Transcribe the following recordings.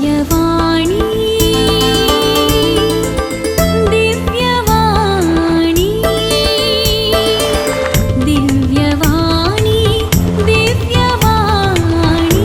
दिव्यवाणी, दिव्यवाणी, दिव्यवाणी, दिव्यवाणी.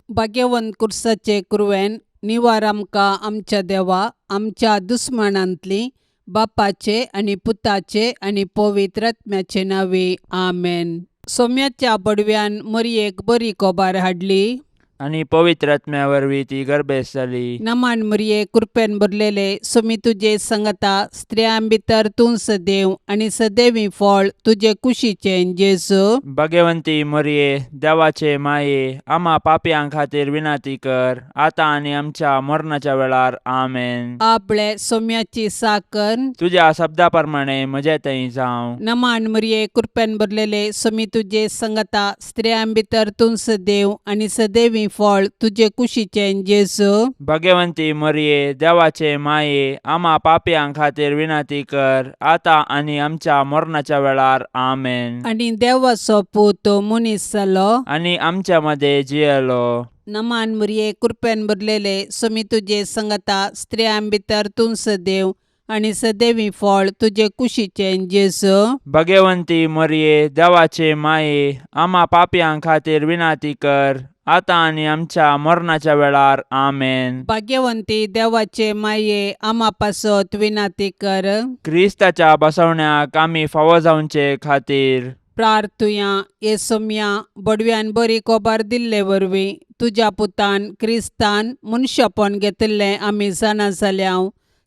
भाग्यवंत कुर्साचे कुरवेन निवार आमकां आमच्या देवा आमच्या दुस्मानांतली बापाचे आनी पुताचे आनी पवित्र आत्म्याचे नांवे, आमेन. सोम्याच्या बडव्यान मरयेक बरी कोबार हाडली. आनी पवित्र आत्म्या वरवीं ती गर्भेस्त जाली. नमान मरये, कृपेन भरलेले, सोमी तुजे संगता, स्त्रियां भितर तूं सदैव आनी सदैवी फळ तुजे कुशीचें जेजू. भगवंती मरये, देवाचे माये, आमा पापयां खातीर विनंती कर, आतां आनी आमच्या मरणाच्या वेळार. आमेन. आपले सोम्याची साकर. तुज्या शब्दा प्रमाणे म्हजे थंय जावं. नमान मरये, कृपेन भरलेले, सोमी तुजे संगता, स्त्रियां भितर तूं सदैव आनी सदैवी फळ तुजे कुशीचें जेजू. भगवंती मरये, देवाचे माये, आमा पापयां खातीर विनंती कर, आतां आनी आमच्या मरणाच्या वेळार. आमेन. आनी देवाचो पूत मनीस जालो. आनी आमच्या मदें जियेलो. नमान मरये, कृपेन भरलेले, सोमी तुजे संगता, स्त्रियां भितर तूं सदैव आनी सदैवी फळ तुजे कुशीचें जेजू. भगवंती मरये, देवाचे माये, आमा पापयां खातीर विनंती कर, आतां आनी आमच्या मरणाच्या वेळार. आमेन. भाग्यवंती देवाचे माये, आमा पासत विनंती कर. क्रिस्ताच्या बसवण्याक आमी फावो जावचे खातीर. प्रार्थुया. ये सोम्या, बडव्यान बरी कोबार दिल्ले वरवीं तुज्या पुतान क्रिस्तान मनशापण घेतिल्लें आमी जाणा जाल्या.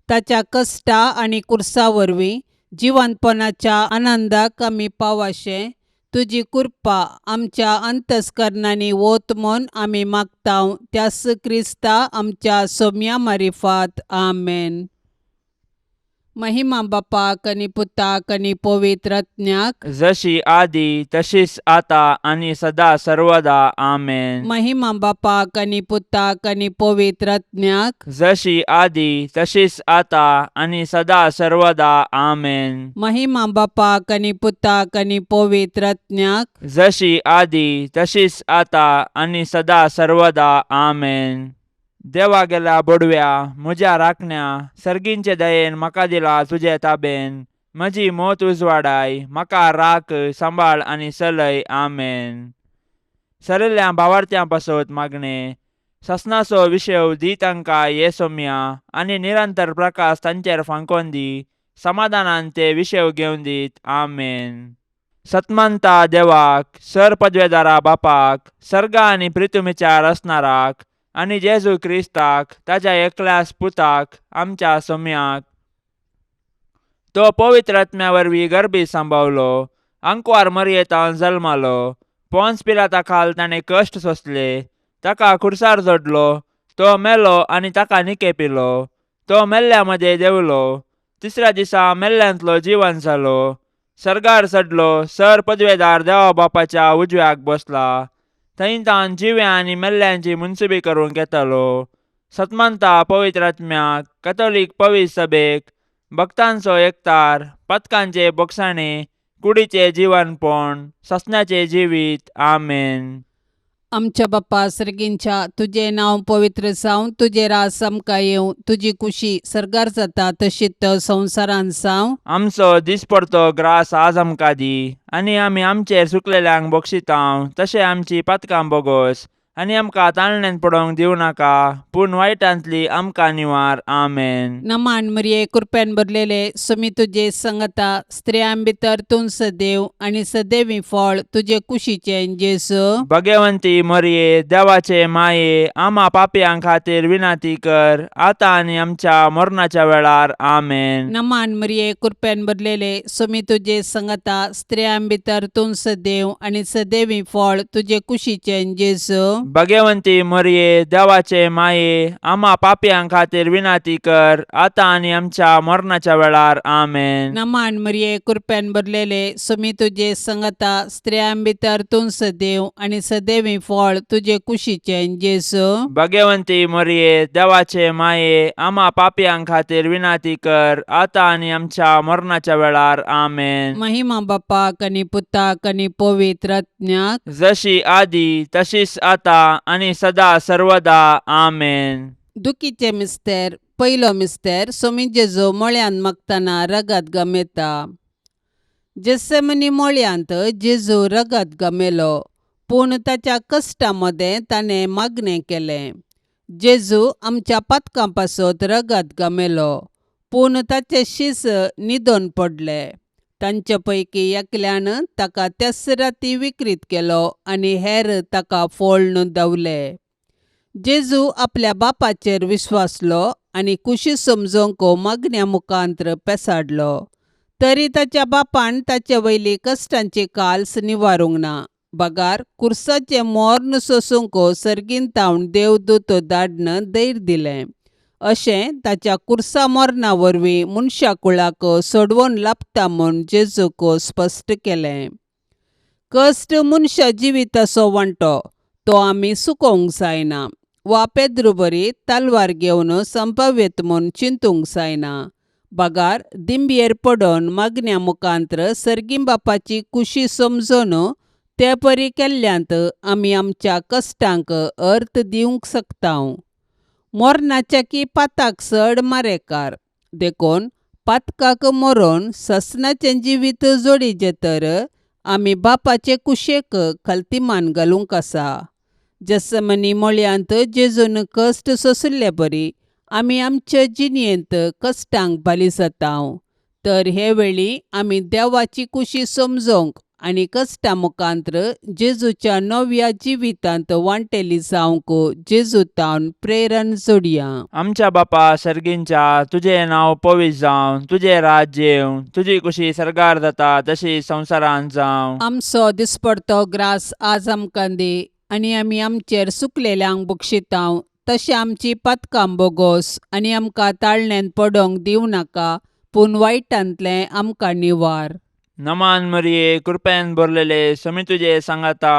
ताच्या कश्टा आनी कुर्सा वरवीं जिवंतपणाच्या आनंदाक आमी पावाशें तुजी कृपा आमच्या अंतस्करणांनी वत म्हूण आमी मागता, त्यास क्रिस्ता आमच्या सोम्या मारिफात. आमेन. महिमा बापाक आनी पुताक आनी पवित्र आत्म्याक. जशी आदी तशीच आता आनी सदा सर्वदा. आमेन. महिमा बापाक आनी पुताक आनी पवित्र आत्म्याक. जशी आदी तशीच आता आनी सदा सर्वदा. आमेन. महिमा बापाक आनी पुताक आनी पवित्र आत्म्याक. जशी आदी तशीच आता आनी सदा सर्वदा. आमेन. देवा गेल्या बोडव्या, म्हज्या राखण्या, सर्गींचे दयेन म्हाका दिला तुजे ताबेन. म्हजी मोत उजवाडाय, म्हाका राख, सांबाळ आनी चलय. आमेन. सरिल्ल्या भावार्थ्यां पासत मागणें. ससनाचो विशेव दी तांकां ये सोम्या, आनी निरंतर प्रकाश तांचेर फांकोन दी. समाधानान ते विशेव घेवन दीत. आमेन. सतमंता देवाक, सर पदवेदारा बापाक, सर्गा आनी प्रितुमीच्या रचणाराक, आनी जेजू क्रिस्ताक ताच्या एकल्याच पुताक, आमच्या सोम्याक, तो पवित्र आत्म्या वरवीं गर्भी सांबावलो, आंकवार मरयेतान जल्मालो, पोन्स पिलाता खाल ताणें कश्ट सोंसले, ताका खुर्सार जोडलो, तो मेलो आनी ताका निकेपिलो, तो मेल्ल्या मदें देंवलो, तिसऱ्या दिसा मेल्ल्यांतलो जिवन जालो, सर्गार चडलो, सर पदवेदार देवा बापाच्या उजव्याक बसला, थंय तावन जिव्या आनी मेल्ल्यांची मुनसुबी करूंक येतालो. सतमंता पवित्र आत्म्याक, कथोलीक पवित्र सभेक, भक्तांचो एकतार, पथकांचे बोगसाणे, कुडीचे जिवनपण, ससण्याचे जिवीत. आमेन. आमच्या बाप्पा सर्गींच्या, तुजें नांव पवित्र जावं, तुजें राज आमकां येवं, तुजी कुशी सर्गार जाता तशीच संवसारांत जावं. आमचो दिसपडतो ग्रास आज आमकां दी, आनी आमी आमचेर चुकलेल्यांक बक्षितांव तशें आमची पातकां बोगोस, आनी आमकां ताळण्यांत पडोवंक दिवं नाका, पूण वायटांतली आमकां निवार. आमेन. नमान मरिये, कृपेन भरलेले, सुमी तुजे संगता, स्त्रियां भितर तूं सदैव आनी सदैवी फळ तुजे कुशीचें जेजू. भगवंती मरिये, देवाचे माये, आमा पापयां खातीर विनंती कर, आतां आनी आमच्या मरणाच्या वेळार. आमेन. नमान मरिये, कृपेन भरलेले, सुमी तुजे संगता, स्त्रियां भितर तूं सदैव आनी सदैवी फळ तुजे कुशीचें जेजू. भगवंती मरिये, देवाचे माये, आमा पापयां खातीर विनंती कर, आतां आनी आमच्या मरणाच्या वेळार. आमेन. नमान मरिये, कृपेन भरलेले, सुमी तुजे संगता, स्त्रियां भितर तूं सदैव आनी सदैवी फळ तुजे कुशीचें जेजू. भगवंती मरिये, देवाचे माये, आमा पापयां खातीर विनंती कर, आतां आनी आमच्या मरणाच्या वेळार. आमेन. महिमा बापाक आनी पुताक आनी पवित्र आत्म्याक. जशी आदी तशीच आता आतां आनी सदा सर्वदा. आमेन. दुखीचे मिस्तेर. पयलो मिस्तेर. सोमी जेजू मळ्यांत मागतना रगत गमेता. जेसेमनी मळ्यांत जेजू रगत गमेलो, पूण ताच्या कश्टा मदें ताणें मागणें केलें. जेजू आमच्या पातकां पासत रगत गमेलो, पूण ताचे शीस न्हिदोन पडले. तांचे पैकी एकल्यान ताका त्याच राती विक्रीत केलो आनी हेर ताका फोळ्ण धांवले. जेजू आपल्या बापाचेर विश्वासलो आनी कुशी समजोवंक मागण्या मुखांत्र पेसाडलो. तरी ताच्या बापान ताचे वयली कश्टांची काल्स निवारूंक ना, बगार कुर्साचें मोर्न सोसूंक सर्गीन तावन देवदूत धाडन धैर्य दिलें. अशें ताच्या कुर्सा मरणा वरवीं मनशा कुळाक सोडवण लाभता म्हूण जेजूक स्पश्ट केलें. कश्ट मनशा जिविताचो वांटो, तो आमी चुकोवंक जायना वा पेद्रू बरी तलवार घेवन संपाव्यत म्हूण चिंतूंक जायना, बगार दिंबयेर पडोन मागण्या मुखांत्र सर्गीं बापाची कुशी समजून ते परी केल्ल्यांत आमी आमच्या कश्टांक अर्थ दिवंक शकता. मरणाच्या की पाताक चड मारेकार, देखून पातकाक मरोन ससनाचें जिवीत जोडीचें तर आमी बापाचे कुशेक खलतीमान घालूंक आसा. जसमनी मळयांत जेजून कश्ट सोंशिल्ले बरी आमी आमचे जिणेंत कश्टांक बाली जाता. तर हे वेळी आमी देवाची कुशी समजोवंक आनी कश्टा मुखांत्र जेजूच्या नव्या जिवितांत वांटेली जावंक जेजू तावन प्रेरण जोडया. आमच्या बापा सर्गींच्या, तुजें नांव पवित्र जावं, तुजें राज्य येवं, तुजी कुशी सर्गार जाता तशी संवसारांत जावं. आमचो दिसपडतो ग्रास आज आमकां दी आनी आमी आमचेर सुकलेल्यांक बक्षितांव तशें आमची पातकां बोगोस आनी आमकां ताळण्यांत पडोंक दिवं नाका, पूण वायटांतलें आमकां निवार. नमान मरिये, कृपेन भरलेले, समी तुजे सांगाता,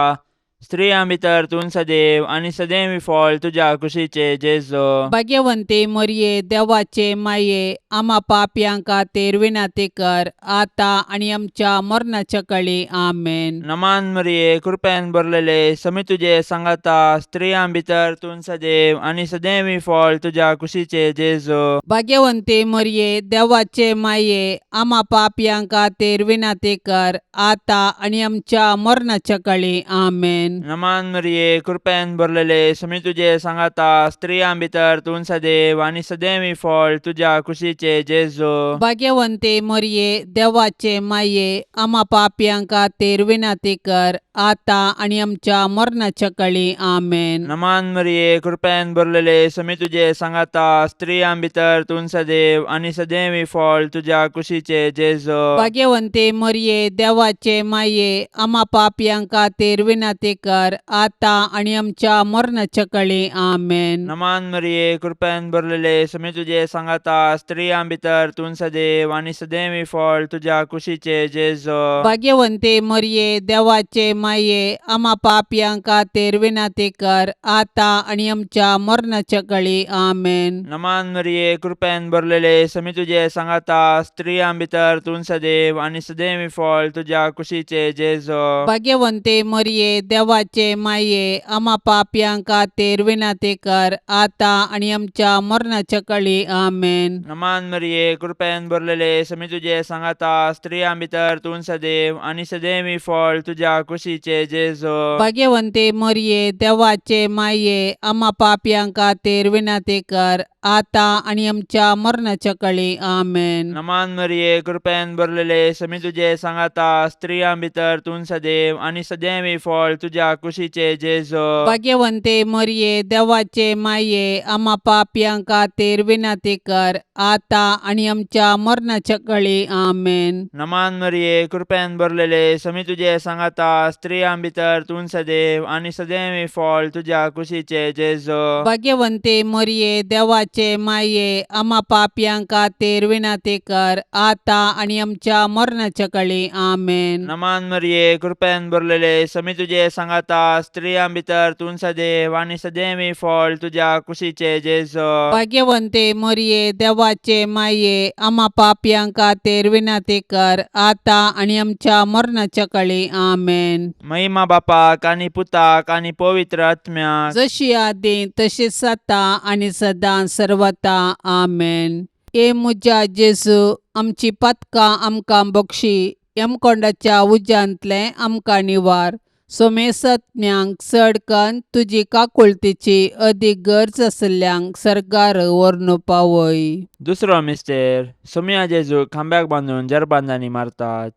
स्त्रियां भितर तूं सदैव आनी सदैव फळ तुज्या कुशीचे जेजो. भाग्यवंती मरिये, देवाचे माये, आमा पापयां खातीर विनंती कर, आतां आनी आमच्या मरणाच्या कळी. आमेन. नमान मरिये, कृपेन भरलेले, समी तुजे सांगाता, स्त्रियां भितर तूं सदैव आनी सदैव फळ तुज्या कुशीचे जेजो. भाग्यवंती मरिये, देवाचे माये, आमा पापयां खातीर विनंती कर, आतां आनी आमच्या मरणाच्या कळी. आमेन. नमान मरिये, कृपेन भरलेले, समी तुजे सांगाता, स्त्रियां भितर तूं सदैव आनी सदैव फळ तुज्या कुशीचे जेजो. भाग्यवंती मरिये, देवाचे माये, आमा पापयां खातीर विनंती कर, आतां आनी आमच्या मरणाच्या कळी. आमेन. नमान मरिये, कृपेन भरलेले, समी तुजे सांगाता, स्त्रियां भितर तूं सदैव आनी सदैव फळ तुज्या कुशीचे जेजो. भाग्यवंती मरिये, देवाचे माये, आमा पापयां खातीर विनंती कर, आतां आनी आमच्या मरणाच्या कळी. आमेन. नमान मरिये, कृपेन भरलेले, समी तुजे सांगाता, स्त्रियां भितर तूं सदैव आनी सदैव फळ तुज्या कुशीचे जेजो. भाग्यवंती मरिये, देवाचे माये, आमा पापयां खातीर विनंती कर, आतां आनी आमच्या मरणाच्या कळी. आमेन. नमान मरिये, कृपेन भरलेले, समी तुजे सांगाता, स्त्रियां भितर तूं सदैव आनी सदैव फळ तुज्या कुशीचे जेजो. भाग्यवंती मरिये, देवाचे माये, आमा पापयां खातीर विनंती कर, आतां आनी आमच्या मरणाच्या कळी. आमेन. नमान मरिये, कृपेन भरलेले, समी तुजे सांगाता, स्त्रियां भितर तूं सदैव आनी सदैव फळ तुज्या कुशीचे जेजो. भाग्यवंती मरिये, देवाचे माये, आमा पापयां खातीर विनंती कर, आतां आनी आमच्या मरणाच्या कळी. आमेन. नमान मरिये, कृपेन भरलेले, समी तुजे सांगाता, स्त्रियां भितर तूं सदैव आनी सदैव फळ तुज्या कुशीचे जेजो. भाग्यवंती मरिये, देवाचे माये, आमा पापयां खातीर विनंती कर, आतां आनी आमच्या मरणाच्या कळी. आमेन. नमान मरिये, कृपेन भरलेले, समी तुजे सांगाता, स्त्रियां भितर तूं सदैव आनी सदैव फळ तुज्या कुशीचे जेजो. भाग्यवंती मरिये, देवाचे देवाचे माये आमा पापयां खातीर विनंती कर आतां आनी आमच्या मरणाच्या कळी. आमेन. नमान मरिये, कृपेन भरलेले, समी तुजे सांगाता, स्त्रियां भितर तूं सदैव आनी सदैवी फळ तुज्या कुशीचे जेजो. भाग्यवंते मोरये, देवाचे माये, आमा पापयां खातीर विनंती कर आतां आनी आमच्या मरणाच्या कळी. आमेन. महिमा बापाक आनी पुताक आनी पवित्र आत्म्याक. जशी आदी तशीच आतां आनी सदां सर्वता. आमेन. हे म्हज्या जेजू, आमची पातकां आमकां बक्षी, यमकोंडाच्या उज्यांतलें आमकां निवार, सोमेसत्म्यांक चड कन्न तुजी काकुळतीची अदीक गरज आशिल्ल्यांक सर्गार व्हरून पावय. दुसरो मिस्तेर. सोमया जेजूक खांब्याक बांदून जरबांदांनी मारतात.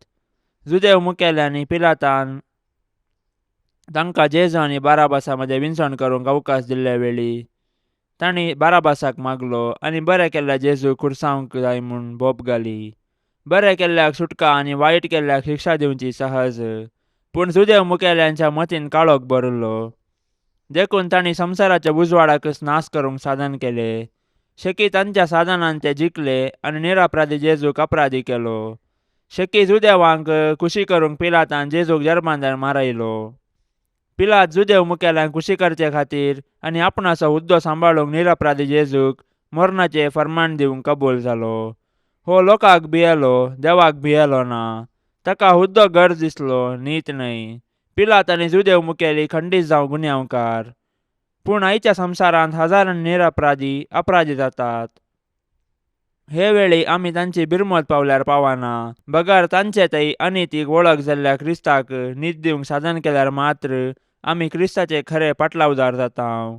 जुदेव मुखेल्यांनी पिलातान तांकां जेजू आनी बाराबासा मदें विनसण करूंक अवकाश दिल्ले वेळी तांणी बाराबासाक मागलो आनी बरें केल्ल्या जेजूक खुर्सावंक जाय म्हूण बोब घाली. बरें केल्ल्याक सुटका आनी वायट केल्ल्याक शिक्षा दिवची सहज, पूण जुदेव मुखेल्यांच्या मतीन काळोख भरिल्लो, देखून तांणी संवसाराच्या उजवाडाकच नाश करूंक साधन केलें. शेकी तांच्या साधनान ते जिखले आनी निरपराधी जेजूक अपराधी केलो. शेकी जुदेवांक खुशी करूंक पिलातान जेजूक जर्मांदार मारयलो. पिलात जुदेव मुखेल्यांक खुशी करचे खातीर आनी आपणाचो हुद्दो सांबाळूंक निरपराधी जेजूक मरणाचें फर्मान दिवंक कबूल जालो. हो लोकांक भियेलो, देवाक भियेलो ना. ताका हुद्दो गरज दिसलो, नीत न्हय. पिलात आनी जुदेव मुखेली खंडीत जावं गुन्यांवकार. पूण आयच्या संवसारांत हजारांनी निरपराधी अपराधी जातात. हे वेळी आमी तांची बिरमत पावल्यार पावना, बगर तांचे थंय अनितीक वळख जाल्ल्या क्रिस्ताक नीत दिवंक साधन केल्यार मात्र आमी क्रिस्ताचे खरे पाटलावदार जाता.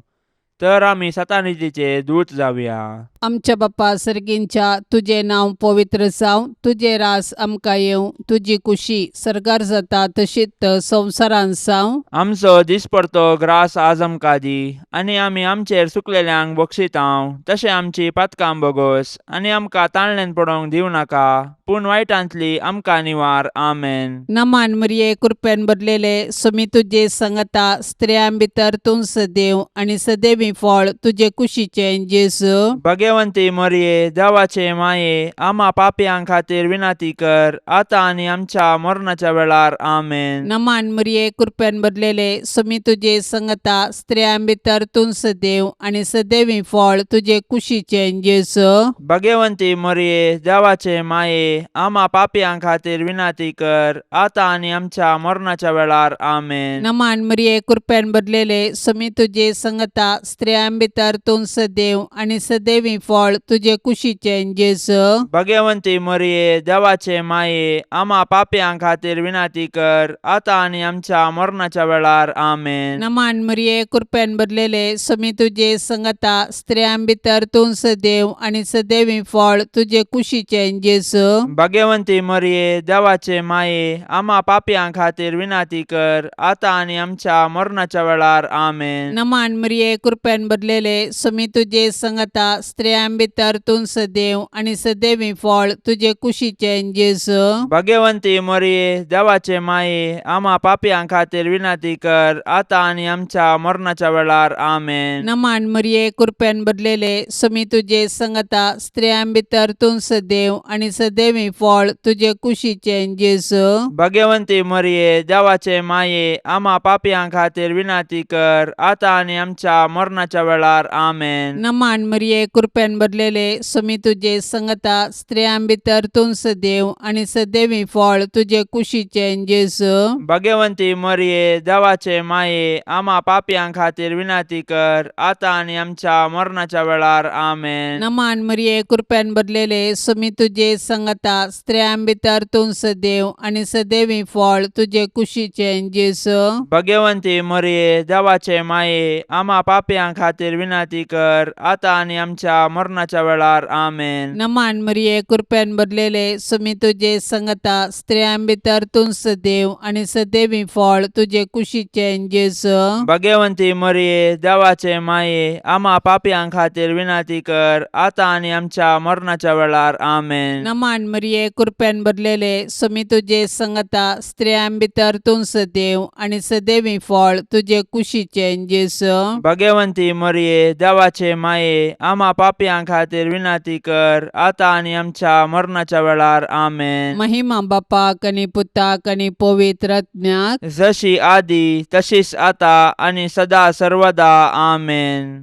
तर आमी सतानितीचे दूत जावया. आमच्या बापा सर्गींच्या, तुजें नांव पवित्र जावं, तुजें रास आमकां येवं, तुजी कुशी सर्गार जाता तशीच संवसारांत जावं. आमचो दिसपडतो ग्रास आज आमकां दी, आनी आमी आमचेर चुकलेल्यांक बक्षितांव तशें आमची पातकां बोगोस, आनी आमकां ताळणेन पडोवंक दिवं नाका, पूण वायटांतली आमकां निवार. आमेन. नमान मरिये, कृपेन भरलेले, सुमी तुजे संगता, स्त्रियां भितर तूं सदैव आनी सदैवी फळ तुजे कुशीचें जेजू. भगवंती मरिये, देवाचे माये, आमा पापयां खातीर विनंती कर आतां आनी आमच्या मरणाच्या वेळार. आमेन. नमान मरिये, कृपेन भरलेले, सुमी तुजे संगता, स्त्रियां भितर तूं सदैव आनी सदैवी फळ तुजे कुशीचें जेजू. भगवंती मरिये, देवाचे माये, आमा पापयां खातीर विनंती कर आतां आनी आमच्या मरणाच्या वेळार. आमेन. नमान मरिये, कृपेन भरलेले, सुमी तुजे संगता, स्त्रियां भितर तूं सदैव आनी सदैवी फळ तुजे कुशीचें जेजू. भगवंती मरिये, देवाचे माये, आमा पापयां खातीर विनंती कर आतां आनी आमच्या मरणाच्या वेळार. आमेन. नमान मरिये, कृपेन भरलेले, सुमी तुजे संगता, स्त्रियां भितर तूं सदैव आनी सदैवी फळ तुजे कुशीचें जेजू. भगवंती मरिये, देवाचे माये, आमा पापयां खातीर विनंती कर आतां आनी आमच्या मरणाच्या वेळार. आमेन. नमान मरिये, कृपेन भरलेले, सुमी तुजे संगता, स्त्रियां भितर तूं सदैव आनी सदैवी फळ तुजे कुशीचें जेजू. भगवंती मरिये, देवाचे माये, आमा पापयां खातीर विनंती कर आतां आनी आमच्या मरणाच्या वेळार. आमेन. नमान मरिये, कृपेन भरलेले, सुमी तुजे संगता, स्त्रियां भितर तूं सदैव आनी सदैवी फळ तुजे कुशीचें जेजू. भगवंती मरिये, देवाचे माये, आमा पापयां खातीर विनंती कर आतां आनी आमच्या मरणाच्या वेळार. आमेन. नमान मरिये, कृपेन भरलेले, सुमी तुजे संगता, स्त्रियां भितर तूं सदैव आनी सदैवी फळ तुजे कुशीचें जेजू. भगवंती मरिये, देवाचे माये, आमा पापयां खातीर विनंती कर आतां आनी आमच्या मरणाच्या वेळार. आमेन. नमान मरिये, कृपेन भरलेले, सुमी तुजे संगता, स्त्रियां भितर तूं सदैव आनी सदैवी फळ तुजे कुशीचें जेजू. भगवंती मरिये, देवाचे माये, आमा पापयां खातीर विनंती कर आतां आनी आमच्या मरणाच्या वेळार. आमेन. नमान मरिये, कृपेन भरलेले, सुमी तुजे संगता, स्त्रियां भितर तूं सदैव आनी सदैवी फळ तुजे कुशीचें जेजू. भगवंती मरिये, देवाचे माये, आमा पापयां खातीर विनंती कर आतां आनी आमच्या मरणाच्या वेळार. आमेन. नमान मरिये, कृपेन भरलेले, सुमी तुजे संगता, स्त्रियां भितर तूं सदैव आनी सदैवी फळ तुजे कुशीचें जेजू. भगवंती भाग्यवंती मरिये देवाचे माये आमा पापयां खातीर विनंती कर आतां आनी आमच्या मरणाच्या वेळार. आमेन. महिमा बापाक आनी पुताक आनी पवित्र आत्म्याक. जशी आदी तशीच आता आनी सदा सर्वदा. आमेन.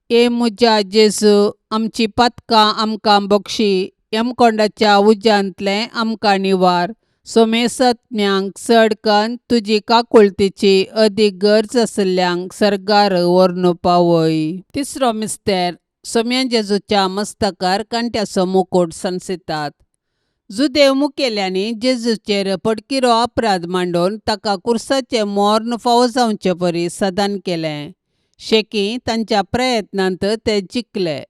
ए म्हज्या जेजू, आमची पातकां आमकां बक्षी, यमकोंडाच्या उज्यांतलें आमकां निवार, सोमेसत्म्यांक चड कन्न तुजी काकुळतीची अदीक गरज आशिल्ल्यांक सर्गार व्हरून पावय. तिसरो मिस्तेर. सोम्या जेजूच्या मस्तकार कांट्याचो मुकूट सांसितात. जुदेव मुखेल्यांनी जेजूचेर पडकिरो अपराध मांडून ताका कुर्साचें मर्ण फावो जावचे परी सदान केलें. शेकी तांच्या प्रयत्नांत ते जिखले,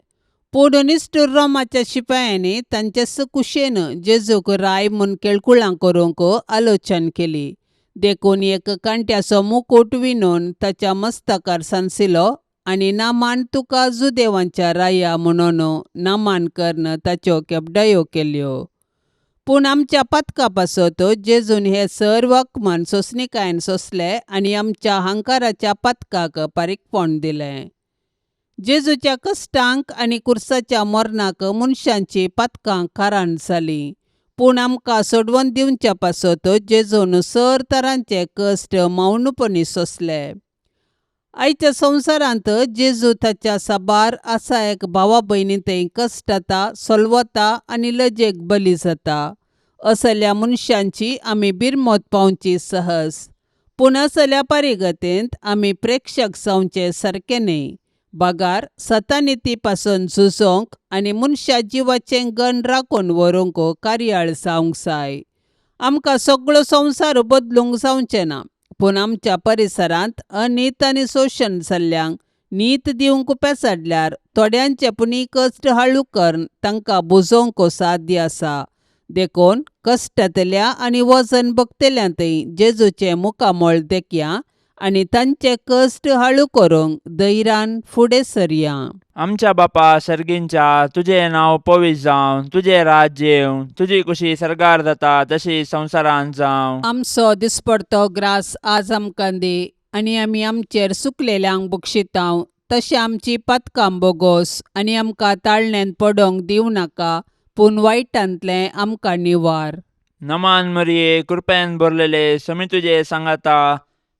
पूण निश्ठूर रोमाच्या शिपायांनी तांचे कुशेन जेजूक राय म्हूण केळकुळां करूंक आलोचन केली. देखून एक कांट्याचो मुकूट विणून ताच्या मस्तकार सांसिलो आनी नामान तुका जुदेवांच्या राया म्हणून नामान करून ताच्यो केपडायो केल्यो. पूण आमच्या पातका पासत जेजून हे सर्व अपमान सोंसणीकायेन सोंसले आनी आमच्या हंकाराच्या पातकाक पारीकपण दिलें. जेजूच्या कश्टांक आनी कुर्साच्या मरणाक मनशांची पातकां कारण जालीं, पूण आमकां सोडवून दिवच्या पासत जेजून सर तरांचे कश्ट मौनपणी सोंसले. आयच्या संवसारांत जेजू ताच्या साबार आसा एक भावा भयणी थंय कश्टता, सोलवता आनी लजेक बली जाता. असल्या मनशांची आमी बिरमत पावची सहज, पूण असल्या परिगतेंत आमी प्रेक्षक जावचे सारकें न्हय, बगार सतानिती पासून झुजोंक आनी मनशा जिवाचें गण राखून व्हरूंक कार्याळ जावंक जाय. आमकां सगळो संवसार बदलूंक जावचें ना, पूण आमच्या परिसरांत अनीत आनी शोशण जाल्ल्यांक नीत दिवंक पेसाडल्यार थोड्यांचे पुणी कश्ट हाळू करून तांकां बुजोवंक साध्य आसा. देखून कश्टांतल्या आनी वजन भोगतल्या थंय जेजूचें मुखामळ देखया आनी तांचे कश्ट हाळू करूंक धैर्यान फुडें सरया. आमच्या बापा सर्गींच्या, तुजें नांव पवित्र जावं, तुजें राज्य येवं, तुजी कुशी सर्गार जाता तशी संवसारांत जावं. आमचो दिसपडतो ग्रास आज आमकां दी आनी आमी आमचेर सुकलेल्यांक बक्षितांव तशें आमची पातकां बोगोस आनी आमकां ताळण्यांत पडोंक दिवं नाका, पूण वायटांतलें आमकां निवार. नमान मरिये, कृपेन भरलेले, समी तुजे सांगाता,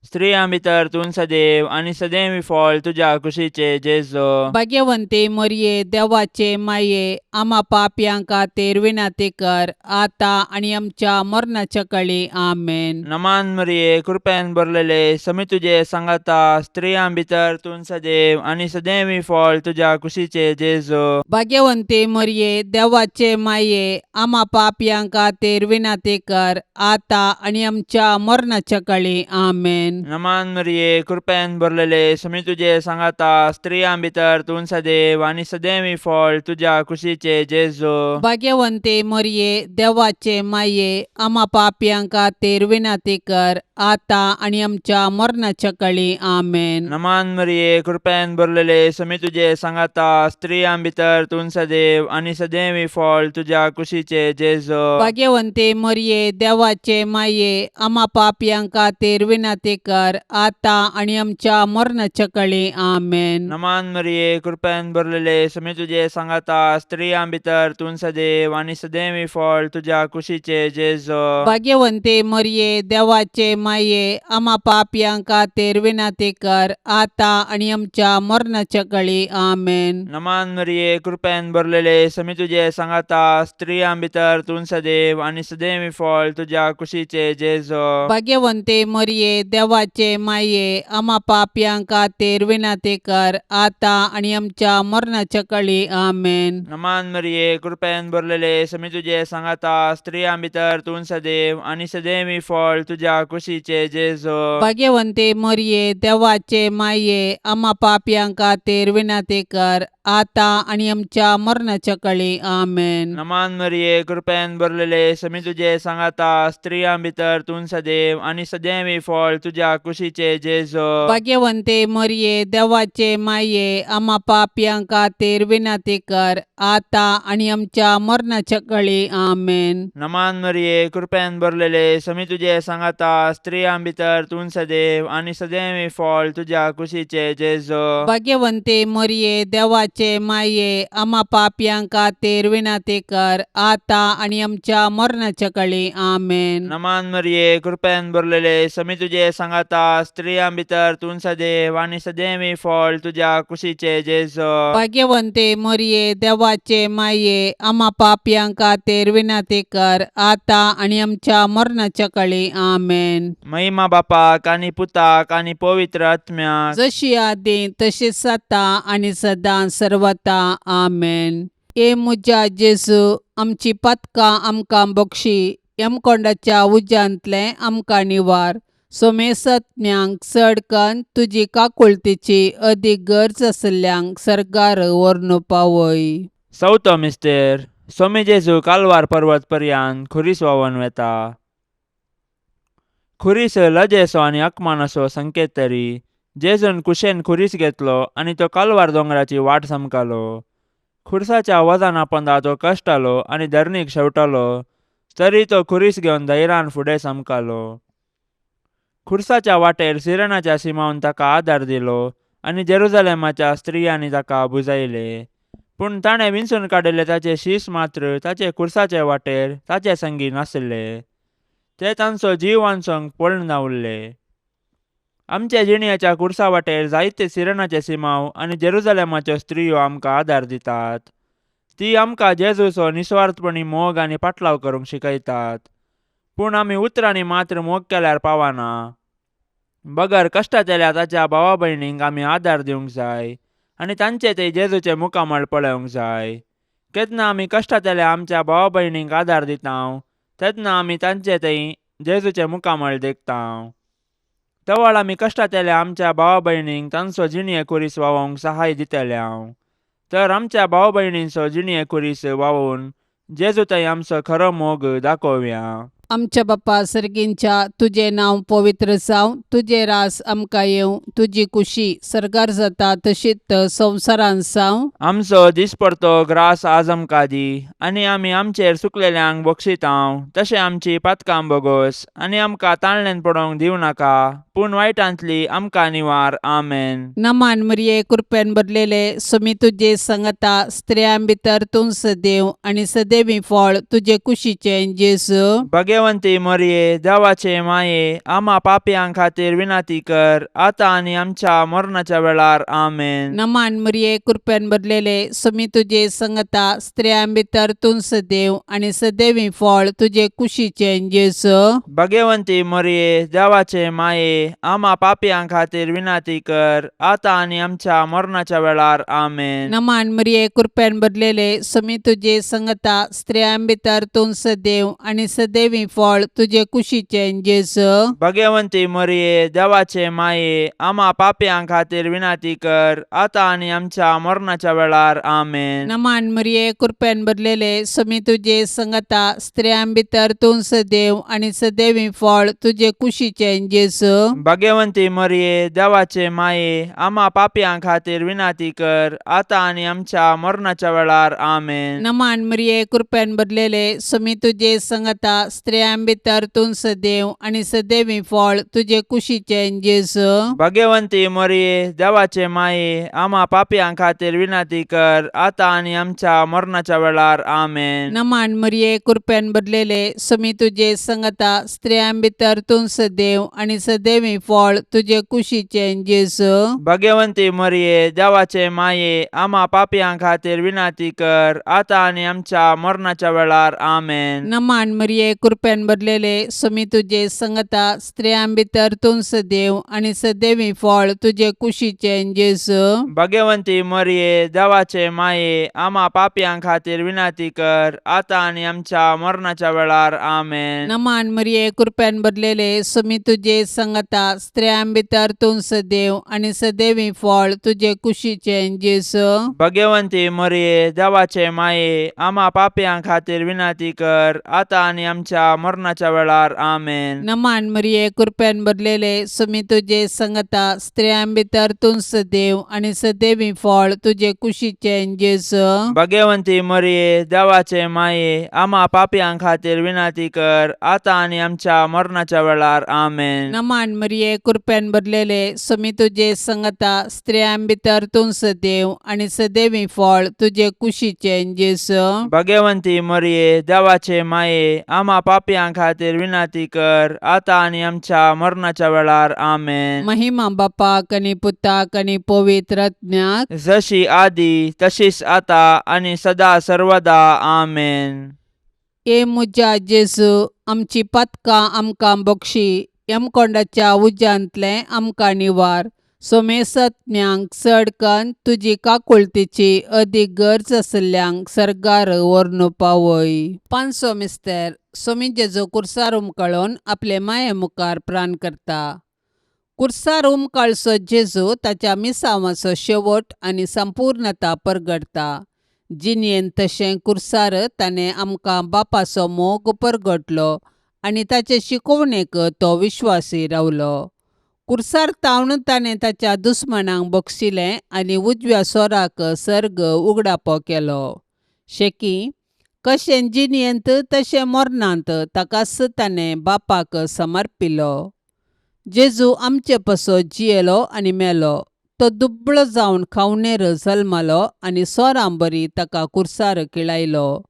स्त्रियां भितर तूं सदैव आनी सदैव फळ तुज्या कुशीचे जेजो. भाग्यवंती मरिये, देवाचे माये, आमा पापयां खातीर विनंती कर आतां आनी आमच्या मरणाच्या कळी. आमेन. नमान मरिये, कृपेन भरलेले, समी तुजे सांगाता, स्त्रियां भितर तूं सदैव आनी सदैव फळ तुज्या कुशीचे जेजो. भाग्यवंती मरिये, देवाचे माये, आमा पापयां खातीर विनंती कर आतां आनी आमच्या मरणाच्या कळी. आमेन. नमान मरिये, कृपेन भरलेले, समी तुजे सांगाता, स्त्रियां भितर तूं सदैव आनी सदैव फळ तुज्या कुशीचे जेजो. भाग्यवंती मरिये, देवाचे माये, आमा पापयां खातीर विनंती कर आतां आनी आमच्या मरणाच्या कळी. आमेन. नमान मरिये, कृपेन भरलेले, समी तुजे सांगाता, स्त्रियां भितर तूं सदैव आनी सदैव फळ तुज्या कुशीचे जेजो. भाग्यवंती मरिये, देवाचे माये, आमा पापयां खातीर विनंती कर आतां आनी आमच्या मरणाच्या कळी. आमेन. नमान मरिये, कृपेन भरलेले, समी तुजे सांगाता, स्त्रियां भितर तूं सदैव आनी सदैव फळ तुज्या कुशीचे जेजो. भाग्यवंती मरिये, देवाचे माये, आमा पापयां खातीर विनंती कर आतां आनी आमच्या मरणाच्या कळी. आमेन. नमान मरिये, कृपेन भरलेले, समी तुजे सांगाता, स्त्रियां भितर तूं सदैव आनी सदैव फळ तुज्या कुशीचे जेजो. भाग्यवंती मरिये, देवाचे माये, आमा पापयां खातीर विनंती कर आतां आनी आमच्या मरणाच्या कळी. आमेन. नमान मरिये, कृपेन भरलेले, समी तुजे सांगाता, स्त्रियां भितर तूं सदैव आनी सदैव फळ तुज्या कुशीचे जेजो. भाग्यवंती मरिये, देवाचे माये, आमा पापयां खातीर विनंती कर आतां आनी आमच्या मरणाच्या कळी. आमेन. नमान मरिये, कृपेन भरलेले, समी तुजे सांगाता, स्त्रियां भितर तूं सदैव आनी सदैव फळ तुज्या तुज्या कुशीचे जेजू. भाग्यवंते मरिये, देवाचे माये, आमा पापयां खातीर विनंती कर, आतां आनी आमच्या मरणाच्या कळी. आमेन. नमान मरिये, कृपेन भरलेले, समी तुजे सांगाता, स्त्रियां भितर तूं सदैव आनी सदैव फळ तुज्या कुशीचे जेजू. भाग्यवंते मरिये, देवाचे माये, आमा पापयां खातीर विनंती कर, आतां आनी आमच्या मरणाच्या कळी. आमेन. नमान मरिये, कृपेन भरलेले, समी तुजे सांगाता, स्त्रियां भितर तूं सदैव आनी सदैव फळ तुज्या कुशीचे जेजू. भाग्यवंते मरिये, देवाचे माये, आमा पापयां खातीर विनंती कर, आतां आनी आमच्या मरणाच्या कळी. आमेन. महिमा बापाक आनी पुताक आनी पवित्र आत्म्याक. जशी आदी तशीच आतां आनी सदां सर्वता. आमेन. ए म्हज्या जेजू, आमची पातकां आमकां बक्षी, यमकोंडाच्या उज्यांतलें आमकां निवार, सोमेसत्म्यांक चड कन्न तुजी काकुळतीची अदीक गरज आशिल्ल्यांक सर्गार व्हरून पावय. चवथो मिस्तेर. सोमी जेजू कालवार पर्वत पर्यान खुरीस व्हांवन वेता. खुरीस लजेचो आनी अकमानाचो संकेत तरी जेजून कुशेन खुरीस घेतलो आनी तो कालवार दोंगराची वाट समकालो. खुरसाच्या वजना पोंदा तो कश्टालो आनी धरणीक शेवटालो, तरी तो खुरीस घेवन धैर्यान फुडें समकालो. खुरसाच्या वाटेर सिरणाच्या सिमावन ताका आदार दिलो आनी जेरुजलेमाच्या स्त्रियांनी ताका बुजायले. पूण ताणें विंचून काडिल्ले ताचे शीस मात्र ताचे खुरसाचे वाटेर ताचे संगी नासले. ते तांचो जीव वांचोवंक पळून उरले. आमच्या जिणयाच्या खुरसा वाटेर जायते सिरणाचे सिमाव आनी जेरुजलेमाच्यो स्त्रियो आमकां आदार दितात. ती आमकां जेजूचो निस्वार्थपणी मोग आनी पाटलाव करूंक शिकयतात. पूण आमी उतरांनी मात्र मोग केल्यार पावना, बगर कश्टांतल्या ताच्या भावा भयणींक आमी आदार दिवंक जाय आनी तांचे ते जेजूचे मुखामळ पळोवंक जाय. केन्ना आमी कश्टांतल्या आमच्या भावा भयणींक आदार दिता तेन्ना आमी तांचे थंय जेजूचे मुखामळ देखता. तवळ आमी कश्टांतल्या आमच्या भावा भयणींक तांचो जिणये खुरीस व्हांवोवंक सहाय दितले. तर आमच्या भाव भयणींचो जिणये खुरीस व्हांवोवन जेजू थंय आमचो खरो मोग दाखोवया. आमच्या बाप्पा सर्गींच्या, तुजें नांव पवित्र जावं, तुजें रास आमकां येवं, तुजी कुशी सर्गार जाता तशीच संवसारांत जावं. आमचो दिसपडतो ग्रास आज आमकां दी आनी आमी आमचेर सुकलेल्यांक बक्षितांव तशें आमची पातकां बोगोस आनी आमकां ताळण्यान पडोवंक दिवं नाका, पूण वायटांतली आमकां निवार. आमेन. नमान मरिये, कृपेन भरलेले, सुमी तुजे संगता, स्त्रियां भितर तूं सदैव आनी सदैवी फळ तुजे कुशीचें जेजू. भगवंती मरिये, देवाचे माये, आमा पापयां खातीर विनंती कर, आतां आनी आमच्या मरणाच्या वेळार. आमेन. नमान मरिये, कृपेन भरलेले, सुमी तुजे संगता, स्त्रियां भितर तूं सदैव आनी सदैवी फळ तुजे कुशीचें जेजू. भगवंती मरिये, देवाचे माये, आमा पापयां खातीर विनंती कर, आतां आनी आमच्या मरणाच्या वेळार. आमेन. नमान मरिये, कृपेन भरलेले, सुमी तुजे संगता, स्त्रियां भितर तूं सदैव आनी सदैवी फळ तुजे कुशीचें जेजू. भगवंती मरिये, देवाचे माये, आमा पापयां खातीर विनंती कर, आतां आनी आमच्या मरणाच्या वेळार. आमेन. नमान मरिये, कृपेन भरलेले, सुमी तुजे संगता, स्त्रियां भितर तूं सदैव आनी सदैवी फळ तुजे कुशीचें जेजू. भगवंती मरिये, देवाचे माये, आमा पापयां खातीर विनंती कर, आतां आनी आमच्या मरणाच्या वेळार. आमेन. नमान मरिये, कृपेन भरलेले, सुमी तुजे संगता, स्त्रियां भितर तूं सदैव आनी सदैवी फळ तुजे कुशीचें जेजू. भगवंती मरिये, देवाचे माये, आमा पापयां खातीर विनंती कर, आतां आनी आमच्या मरणाच्या वेळार. आमेन. नमान मरिये, कृपेन भरलेले, सुमी तुजे संगता, स्त्रियां भितर तूं सदैव आनी सदैवी फळ तुजे कुशीचें जेजू. भगवंती मरिये, देवाचे माये, आमा पापयां खातीर विनंती कर, आतां आनी आमच्या मरणाच्या वेळार. आमेन. नमान मरिये, कृपेन भरलेले, सुमी तुजे संगता, स्त्रियां भितर तूं सदैव आनी सदैवी फळ तुजे कुशीचें जेजू. भगवंती मरिये, देवाचे माये, आमा पापयां खातीर विनंती कर, आतां आनी आमच्या मरणाच्या वेळार. आमेन. नमान मरिये, कृपेन भरलेले, सुमी तुजे संगता, स्त्रियां भितर तूं सदैव आनी सदैवी फळ तुजे कुशीचें जेजू. भगवंती मरिये, देवाचे माये, आमा पापयां खातीर विनंती कर, आतां आनी आमच्या आमच्या मरणाच्या वेळार. आमेन. नमान मरिये, कृपेन भरलेले, सुमी तुजे संगता, स्त्रियां भितर तूं सदैव आनी सदैवी फळ तुजे कुशीचें जेजू. भगवंती मरिये, देवाचे माये, आमा पापयां खातीर विनंती कर, आतां आनी आमच्या मरणाच्या वेळार. आमेन. नमान मरिये, कृपेन भरलेले, सुमी तुजे संगता, स्त्रियां भितर तूं सदैव आनी सदैवी फळ तुजे कुशीचें जेजू. भगवंती मरिये, देवाचे माये, आमा पापयां खातीर विनंती कर, आतां आनी आमच्या मरणाच्या वेळार. आमेन. महिमा बापाक आनी पुताक आनी पवित्र आत्म्याक. जशी आदी तशीच आता आनी सदा सर्वदा. आमेन. ए म्हज्या जेजू, आमची पातकां आमकां बक्षी, यमकोंडाच्या उज्यांतलें आमकां निवार, सोमेसत्म्यांक चड कन्न तुजी काकुळतीची अदीक गरज आशिल्ल्यांक सर्गार व्हरून पावय. पांचसो मिस्तर. सोमी जेजू कुर्सार उमकळून आपले माये मुखार प्राण करता. कुर्सार उमकाळचो जेजू ताच्या मिसांवाचो शेवट आनी संपूर्णता परगटता. जिणेंत तशें कुर्सार ताणें आमकां बापाचो मोग परगटलो आनी ताचे शिकोवणेक तो विश्वासी रावलो. कुर्सार तावन ताणें ताच्या दुस्मानांक बक्षिलें आनी उजव्या सोराक सर्ग उगडापो केलो. शेकी कशें जिणेंत तशें मरणांत ताकाच ताणें बापाक समर्पिलो. जेजू आमचे पासत जियेलो आनी मेलो. तो दुबळो जावन खावणेर जल्मलो आनी सोरां बरी ताका कुर्सार किळायलो.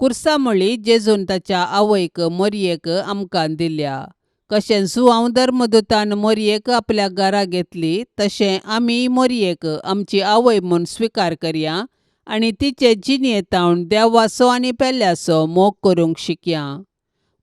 कुर्सा म्हळी जेजून ताच्या आवयक मोरयेक आमकां दिल्या. कशें जुआंव धर्मदूतान मोरयेक आपल्या घरा घेतली तशें आमी मोरयेक आमची आवय म्हूण स्विकार करया आनी तिचे जिणेंत देवाचो आनी पेल्याचो मोग करूंक शिकया.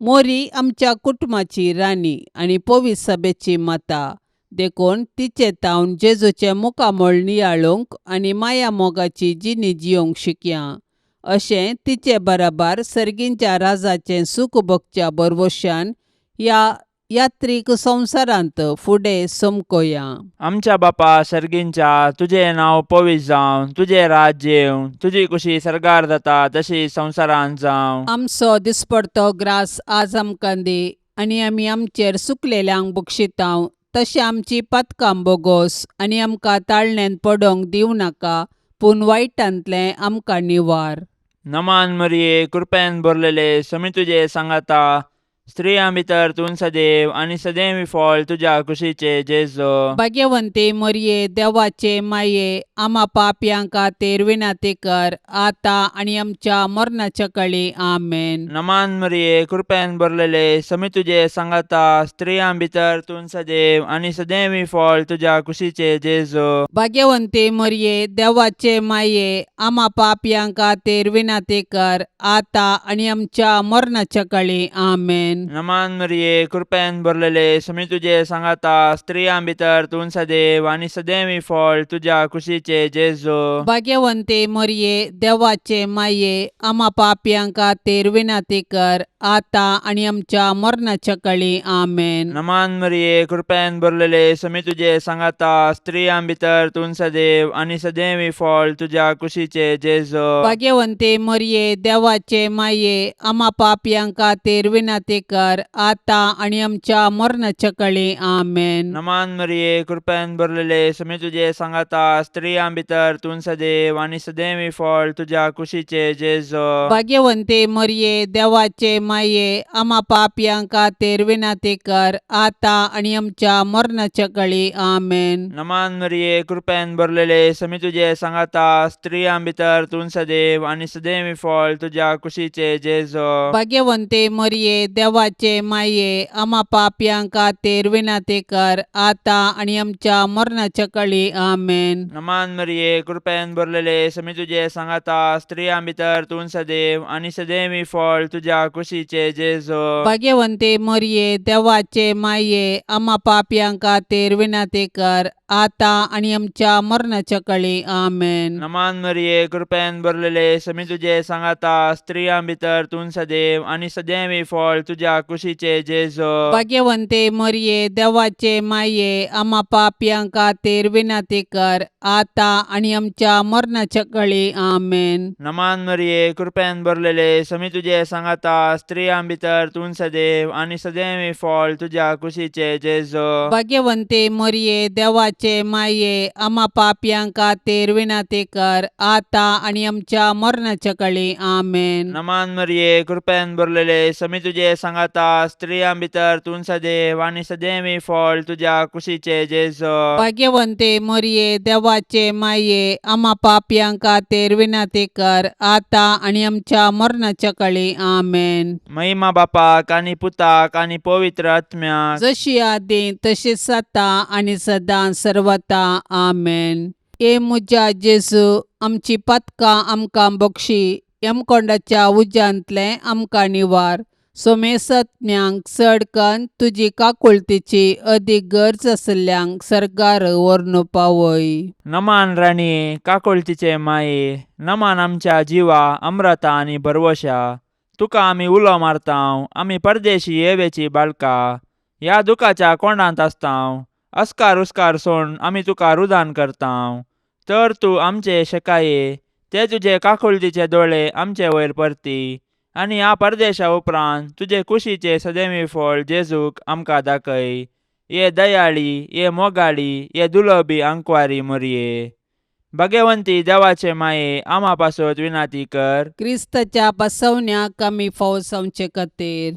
मोरी आमच्या कुटुंबाची राणी आनी पवित्र सभेची माता, देखून तिचे तावन जेजूचें मुखामळ नियाळूंक आनी माया मोगाची जिणी जियोंक शिकया. अशें तिचे बराबर सर्गींच्या राजाचें सूख भोगच्या भरवशान ह्या यात्रीक संवसारांत फुडें समकोया. आमच्या बापा सर्गींच्या, तुजें नांव पवित्र जावं, तुजें राज्य येवं, तुजी कुशी सर्गार जाता तशी संवसारांत जावं. आमचो दिसपडतो ग्रास आज आमकां दी आनी आमी आमचेर सुकलेल्यांक बक्षितांव तशें आमची पातकां बोगोस आनी आमकां ताळण्यांत पडोंक दिवं नाका, पूण वायटांतलें आमकां निवार. नमान मरिये, कृपेन भरलेले, समी तुजे सांगाता, स्त्रियां भितर तूं सदैव आनी सदैव फळ तुज्या कुशीचे जेजू. भाग्यवंती मरिये, देवाचे माये, आमा पापयां खातीर विनंती कर, आतां आनी आमच्या मरणाच्या कळी. आमेन. नमान मरिये, कृपेन भरलेले, समी तुजे सांगाता, स्त्रियां भितर तूं सदैव आनी सदैव फळ तुज्या कुशीचे जेजू. भाग्यवंती मरिये, देवाचे माये, आमा पापयां खातीर विनंती कर, आतां आनी आमच्या मरणाच्या कळी. आमेन. नमान मरिये, कृपेन भरलेले, समी तुजे सांगाता, स्त्रियां भितर तूं सदैव आनी सदैव फळ तुज्या कुशीचे जेजू. भाग्यवंती मरिये, देवाचे माये, आमा पापयां खातीर विनंती कर, आतां आनी आमच्या मरणाच्या कळी. आमेन. नमान मरिये, कृपेन भरलेले, समी तुजे सांगाता, स्त्रियां भितर तूं सदैव आनी सदैव फळ तुज्या कुशीचे जेजू. भाग्यवंती मरिये, देवाचे माये, आमा पापयां खातीर विनंती कर, आतां आनी आमच्या मरणाच्या कळी. आमेन. नमान मरिये, कृपेन भरलेले, समी तुजे सांगाता, स्त्रियां भितर तूं सदैव आनी सदैव फळ तुज्या कुशीचे जेजू. भाग्यवंती मरिये, देवाचे माये, आमा पापयां खातीर विनंती कर, आतां आनी आमच्या मरणाच्या कळी. आमेन. नमान मरिये, कृपेन भरलेले, समी तुजे सांगाता, स्त्रियां भितर तूं सदैव आनी सदैव फळ तुज्या कुशीचे जेजू. भाग्यवंती मरिये, देवाचे माये, आमा पापयां खातीर विनंती कर, आतां आनी आमच्या मरणाच्या कळी. आमेन. नमान मरिये, कृपेन भरलेले, समी तुजे सांगाता, स्त्रियां भितर तूं सदैव आनी सदैव फळ तुज्या कुशीचे जेजू. भाग्यवंती मरिये, देवाचे माये, आमा पापयां खातीर विनंती कर, आतां आनी आमच्या मरणाच्या कळी. आमेन. नमान मरिये, कृपेन भरलेले, समी तुजे सांगाता, स्त्रियां भितर तूं सदैव आनी सदैव फळ तुज्या तुज्या कुशीचे जेजो. भाग्यवंते मरये, देवाचे माये, आमा पापयां खातीर विनंती कर, आतां आनी आमच्या मरणाच्या कळी. आमेन. नमान मरिये, कृपेन भरलेले, समी तुजे सांगाता, स्त्रियां भितर तूं सदैव आनी सदैव फळ तुज्या कुशीचे जेजो. भाग्यवंते मरये, देवाचे माये, आमा पापयां खातीर विनंती कर, आतां आनी आमच्या मरणाच्या कळी. आमेन. नमान मरिये, कृपेन भरलेले, समी तुजे सांगाता, स्त्रियां भितर तूं सदैव आनी सदैव फळ तुज्या कुशीचे जेजो. भाग्यवंते मरये, देवाचे माये, आमा पापयां खातीर विनंती कर, आतां आनी आमच्या मरणाच्या कळी. आमेन. महिमा बापाक आनी पुताक आनी पवित्र आत्म्याक. जशी आदी तशीच आतां आनी सदां सर्वता. आमेन. ए म्हज्या जेजू, आमची पातकां आमकां बक्षी, यमकोंडाच्या उज्यांतलें आमकां निवार, सोमेसत्म्यांक चड कन्न तुजी काकुळतीची अदीक गरज आशिल्ल्यांक सर्गार व्हरून पावय. नमान राणये, काकुळतीचे माये, नमान आमच्या जिवा अम्रता आनी भरवशा. तुका आमी उलो मारतांव, आमी परदेशी येवेची बाळका, ह्या दुखाच्या कोंडांत आसतांव. अस्कार उस्कार सोड आमी तुका रुदान करतांव, तर तूं आमचे शेकाये ते तुजे काकुळतीचे दोळे आमचे वयर परती आनी ह्या परदेशा उपरांत तुजे कुशीचे सदैवी फळ जेजूक आमकां दाखय. ये दयाळी, ये मोगाळी, ये दुलबी आंकवारी मोरये, भगवंती देवाचे माये, आमा पासत विनाती कर. क्रिस्ताच्या बसवण्याक आमी फावो जावचे खातीर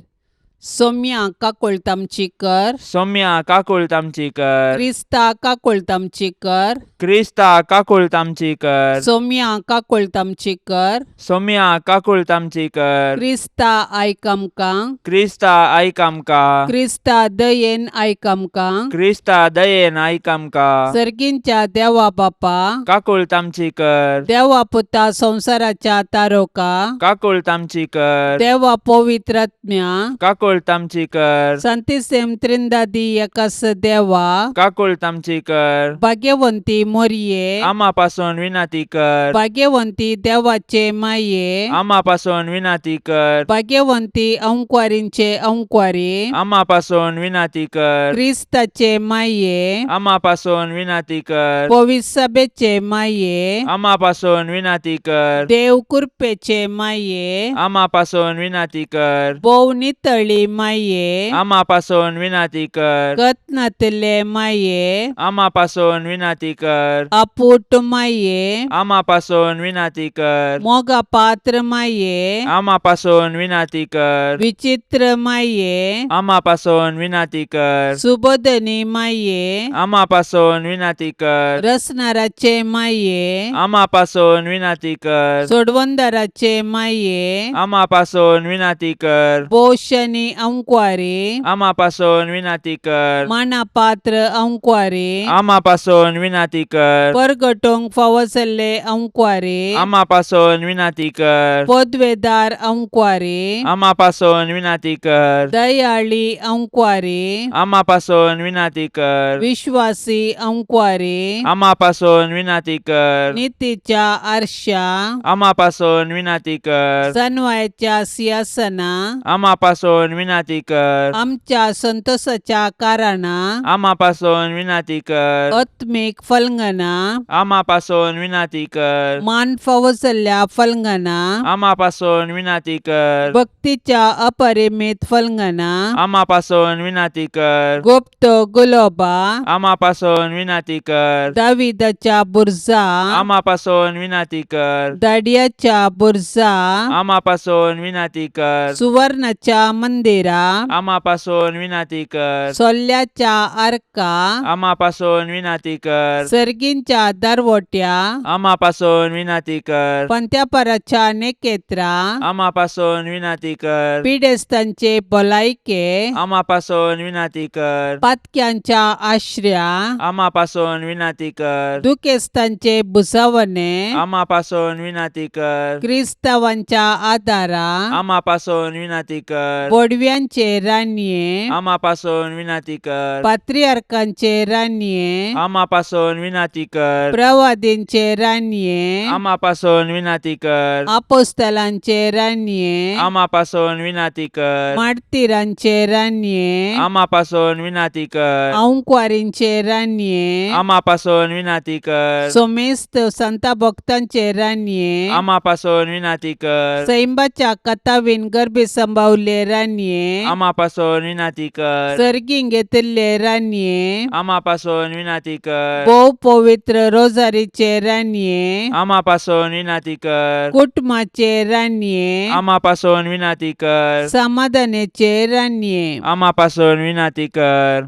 सोम्या काकुळट आमची कर. सौम्या काकुळट आमची कर. क्रिस्ता काकुळट आमची कर. क्रिस्ता काकुळट आमची कर. सोम्या काकुळट आमची कर. सौम्या काकुळट आमची कर. क्रिस्ता आयक आमकां. क्रिस्ता आयक आमकां. क्रिस्ता दयेन आयक आमकां. क्रिस्ता दयेन आयक आमकां. सर्गींच्या देवा बापा, काकुळट आमची कर. देवा पुता संवसाराच्या तारोका, काकुळट आमची कर. देवा पवित्रात्म्या, काकुळट आमची कर. संतिसेम त्रिंदादी एकास देवा, काकुळट आमची कर. भाग्यवंती मोरये, आमा पासून विनंती कर. भाग्यवंती देवाचे माये, आमा पासून विनंती कर. भाग्यवंती अंकवारींचे अंकवारी, आमा पासून विनंती कर. क्रिस्ताचे माये, आमा पासून विनंती कर. पविसभेचे माये, आमा पासून विनंती कर. देव कृपेचे माये, आमा पासून विनंती कर. भोव नितळी माये, आमा पासून विनंती कर. कत्नातले माये, आमा पासून विनंती कर. अपूट माये, आमा पासून विनंती कर. मोगा पात्र माये, आमा पासून विनंती कर. विचित्र माये, आमा पासून विनंती कर. सुबोधनी माये, आमा पासून विनंती कर. रसनाराचे माये, आमा पासून विनंती कर. सोडवंदाराचे माये, आमा पासून विनंती कर. पोशनी अंकवारी, आमा पासून विनंती कर. मानापात्र अंकवारी, आमा पासून विनंती कर. परगटोंक फावो जाल्ले अंकवारी, आमा पासून विनंती कर. पदवेदार अंकवारी, आमा पासून विनंती कर. दयाळी अंकवारी, आमा पासून विनंती कर. विश्वासी अंकवारी, आमा पासून विनंती कर. नितीच्या आरशा, आमा पासून विनंती कर. सनवायच्या सिंहासना, आमा पासून विनंती कर. आमच्या संतोषाच्या कारणा, आमा पासून विनंती कर. आत्मीक फलंगना, आमा पासून विनंती कर. मान फावो जाल्ल्या फलंगना, आमा पासून विनंती कर. भक्तीच्या अपरिमित फलंगना, आमा पासून विनंती कर. गुप्त गुलोबा, आमा पासून विनंती कर. दाविदाच्या बुर्जा, आमा पासून विनंती कर. दाडियाच्या बुर्जा, आमा पासून विनंती कर. सुवर्णाच्या मंदिरा, आमा पासून विनंती कर. सोल्ल्याच्या आर्का, आमा पासून विनंती कर. सर्गींच्या दरवट्या, आमा पासून विनंती कर. पंत्यापराच्या नेकेत्रा, आमा पासून विनंती कर. पिडेस्तांचे भलायके, आमा पासून विनंती कर. पातक्यांच्या आश्र्या, आमा पासून विनंती कर. दुखेस्तांचे भुजावणे, आमा पासून विनंती कर. क्रिस्तावांच्या आदारा, आमा पासून विनंती कर. बोडव्या बडव्यांचे रानये, आमा पासून विनाती कर. पात्रियार्कांचे रानये, आमा पासून विनाती कर. प्रवादींचे रानये, आमा पासून विनाती कर. आपोस्तलांचे रानये, आमा पासून विनाती कर. मार्तीरांचे रानये, आमा पासून विनाती कर. आंकवारींचे रानये, आमा पासून विनाती कर. सोमेस्त संता भक्तांचे रानये, आमा पासून विनाती कर. सैंबाच्या कथावीन गर्भी संभावले रानये, आमा पासून विनाती कर. सर्गीं घेतिल्ले रानये, आमा पासून विनाती कर. भोव पवित्र रोजारीचे रानये, आमा पासून विनाती कर. कुटुंबाचे रानये, आमा पासून विनाती कर. समाधानाचे रानये, आमा पासून विनाती कर.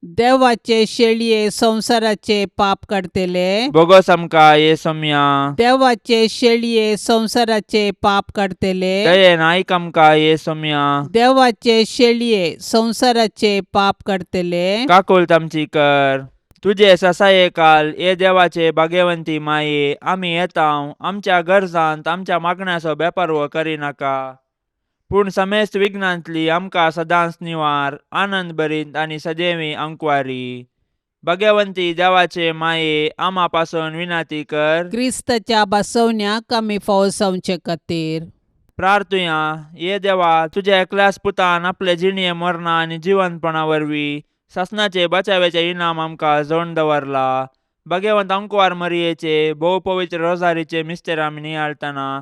देवाचे शेळये संवसाराचे पाप काडतले, बोगोस आमकां ये सोम्या. देवाचे शेळये संवसाराचे पाप काडतले, दयेन आयक आमकां ये सोम्या. देवाचे शेळये संवसाराचे पाप काडतले, काकुळट आमची कर. तुजे ससाये काल ये देवाचे भाग्यवंती माये, आमी येताव आमच्या गरजांत आमच्या मागण्याचो बेपर्व करिनाका, पूण समेस्त विघ्नांतली आमकां सदांच निवार, आनंद भरीत आनी सदैवी अंकवारी. भाग्यवंती देवाचे माये, आमा पासून विनाती कर. क्रिस्ताच्या बसवण्याक आमी फावो जावचे खातीर. प्रार्थुया. ये देवा, तुज्या एकल्याच पुतान आपले जिणये मरणा आनी जिवंतपणा वरवीं सासणाचे बचाव्याचे इनाम आमकां जोडून दवरला. भगवंत अंकवार मरियेचे भोव पवित्र रोजारीचे मिस्तेर आमी नियाळतना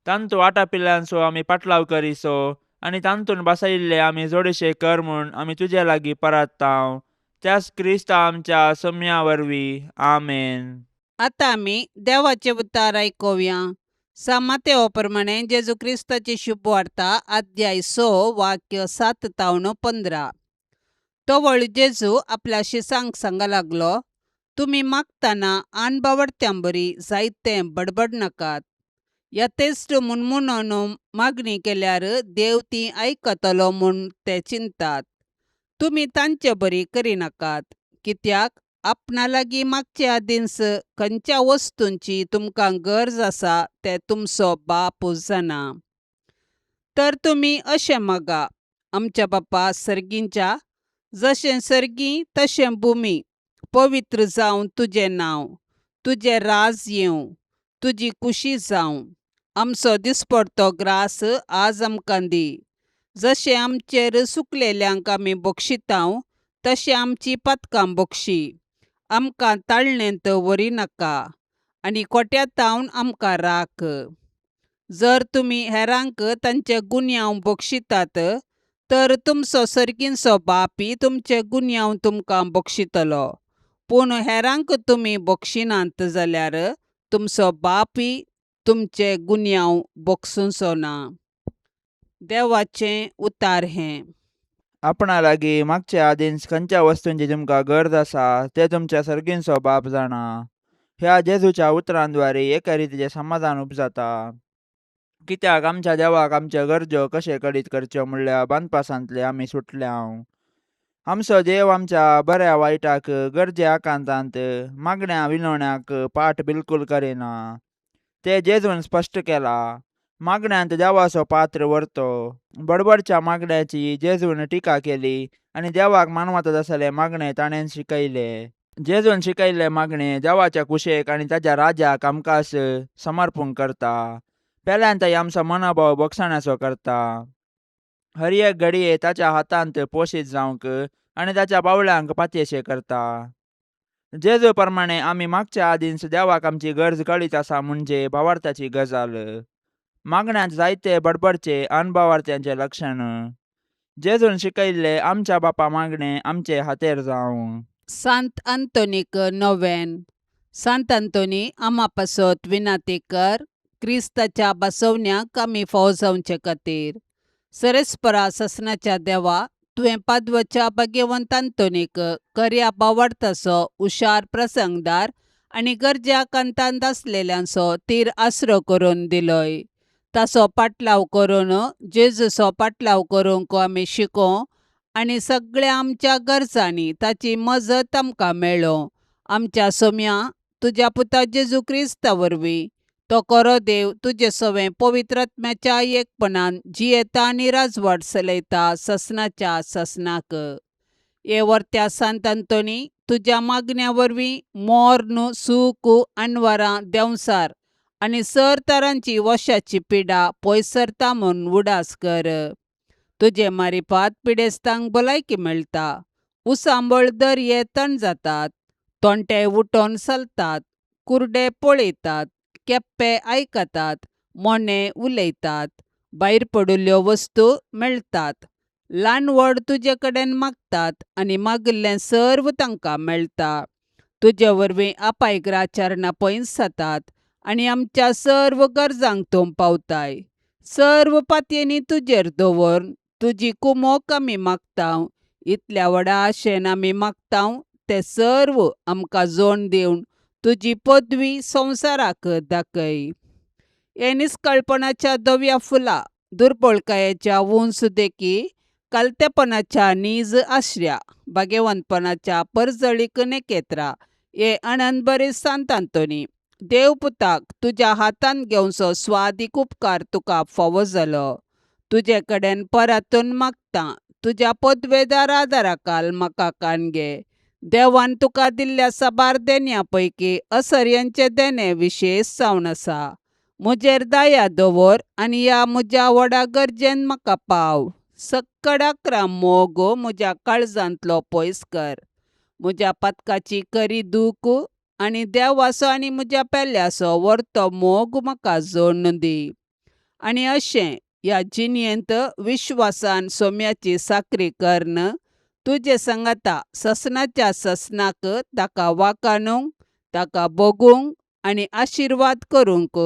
तांतू आटापिल्ल्यांचो आमी पाटलाव करिसो आनी तांतून बसयिल्ले आमी जोडशे कर म्हूण आमी तुजे लागीं परात्तांव, त्याच क्रिस्ता आमच्या सोम्या वरवीं. आमेन. आतां आमी देवाचे उतार आयकुया. सामातेव प्रमाणे जेजू क्रिस्ताची शुभवार्ता, अध्याय 6, वाक्य 7 तावन 15. तवळ जेजू आपल्या शिसांक सांगा लागलो, तुमी मागतना आनबावडत्यांबरी जायते बडबड नाकात. यथेश्ट मुणमुणून मागणी केल्यार देव ती आयकतलो म्हूण ते चिंतात. तुमी तांचे बरी करिनाकात, कित्याक आपणा लागीं मागचे आदींच खंयच्या वस्तूंची तुमकां गरज आसा तें तुमचो बाप जाणा. तर तुमी अशें मागा, आमच्या बापा सर्गींच्या, जशें सर्गीं तशें भुमी, पवित्र जावं तुजें नांव, तुजें राज येवं, तुजी कुशी जावं. आमचो दिसपडतो ग्रास आज आमकां दी. जशें आमचेर सुकलेल्यांक आमी बक्षितांव तशें आमची पातकां बक्षी. आमकां ताळणेंत व्हरिनाका आनी कोट्यातावन आमकां राख. जर तुमी हेरांक तांचे गुन्यांव बक्षितात तर तुमचो सर्गींचो बापय तुमचे गुन्यांव तुमकां बक्षितलो. पूण हेरांक तुमी बक्षिनात जाल्यार तुमचो बापय तुमचे गुन्यांव बक्षुचो ना. देवाचें उतार हें. आपणा लागीं मागचे आदींच खंयच्या वस्तूंची तुमकां गरज आसा तें तुमच्या सर्गींचो बाप जाणा. ह्या जेजूच्या उतरांद्वारे एका रितीचें समाधान उपजाता, कित्याक आमच्या देवाक आमच्यो गरजो कशें कळीत करच्यो म्हणल्या बांदपासांतले आमी सुटल्यांव. आमचो देव आमच्या बऱ्या वायटाक गरजे आकांतांत मागण्या विनवण्याक पाठ बिलकूल करिना तें जेजून स्पश्ट केलां. मागण्यांत देवाचो पात्र व्हरतो. बडबडच्या मागण्याची जेजून टिका केली आनी देवाक मानवता तसलें मागणें ताणें शिकयलें. जेजून शिकयल्लें मागणें देवाच्या कुशेक आनी ताच्या राज्याक आमकांच समर्पण करता. पेल्यांतय आमचो मनोभाव भोगसण्याचो करता. हर एक घडये ताच्या हातांत पोशीत जावंक आनी ताच्या पावलांक पातयेशें करता. जेजू प्रमाणे आमी मागच्या आदींच देवाक आमची गरज कळीत आसा म्हणजे भावार्थाची गजाल. मागण्यांत जायते बडबडचे अनभावार्थ्यांचें लक्षण. जेजून शिकयल्लें आमच्या बापा मागणें आमचे हातेर जावं. सांत अंतोनीक नोवेन. सांत अंतोनी, आमा पासत विनाती कर, क्रिस्ताच्या बसवण्याक आमी फावो जावचे खातीर. सरेस्परा ससनाच्या देवा, तुवें पादवच्या भाग्यवंत अंतोनीक कर्या बावडताचो हुशार प्रसंगदार आनी गरज्या कांतांत आसलेल्यांचो तीर आसरो करून दिलोय. ताचो पाटलाव करून जेजूचो पाटलाव करूंक आमी शिकों आनी सगळ्या आमच्या गरजांनी ताची मजत आमकां मेळो. आमच्या सोम्या तुज्या पुता जेजू क्रिस्ता वरवीं. तो खरो देव तुजे सवें पवित्र आत्म्याच्या एकपणान जियेता आनी राजवाड चलयता ससनाच्या ससनाक. हे वर्त्या सांत अंतोनी, तुज्या मागण्या वरवीं मोर्न सूख अनवरां देंवसार आनी सर तरांची वशाची पिडा पयस सरता म्हूण उडास कर. तुजे मारिपात पिडेस्तांक भलायकी मेळटा, उसांबळ दर्ये तण जातात, तोंटे उठोन चलतात, कुर्डे पळयतात, केप्पे आयकतात, मोने उलयतात, भायर पडिल्ल्यो वस्तू मेळटात, ल्हान व्हड तुजे कडेन मागतात आनी मागिल्लें सर्व तांकां मेळटा. तुजे वरवीं अपायग्राचरणां पयस जातात आनी आमच्या सर्व गरजांक तूं पावताय. सर्व पातयेनी तुजेर दवर तुजी कुमोक आमी मागता. इतल्या व्हडा आशेन आमी मागता तें सर्व आमकां जोड दिवन तुजी पदवी संवसाराक दाखय. हे निस्कळपणाच्या धव्या फुलां, दुर्बळकायेच्या उंच देखी, कालतेपणाच्या नीज आश्र्या, भाग्यवंतपणाच्या परजळीक नेकेत्रा, हे आनंद सांत आंतोनी, देवपुताक तुज्या हातांत घेवचो स्वादीक उपकार तुका फावो जालो. तुजे कडेन परातून मागता, तुज्या पदवेदार आदाराखाल म्हाका कान घे. देवान तुका दिल्ल्या साबार देण्या पैकी असर्यांचें देणें विशेश जावन आसा. म्हजेर दया दवर आनी ह्या म्हज्या व्हडा गरजेन म्हाका पाव. सक्कडाकरा मोग म्हज्या काळजांतलो पयस कर. म्हज्या पातकाची करी दूख आनी देवाचो आनी म्हज्या पेल्याचो व्हरतो मोग म्हाका जोडून दी. आनी अशें ह्या जिणेंत विश्वासान सोम्याची साकरी करून तुजे सांगाता ससनाच्या ससनाक ताका वाकाणूंक, ताका भोगूंक आनी आशिर्वाद करूंक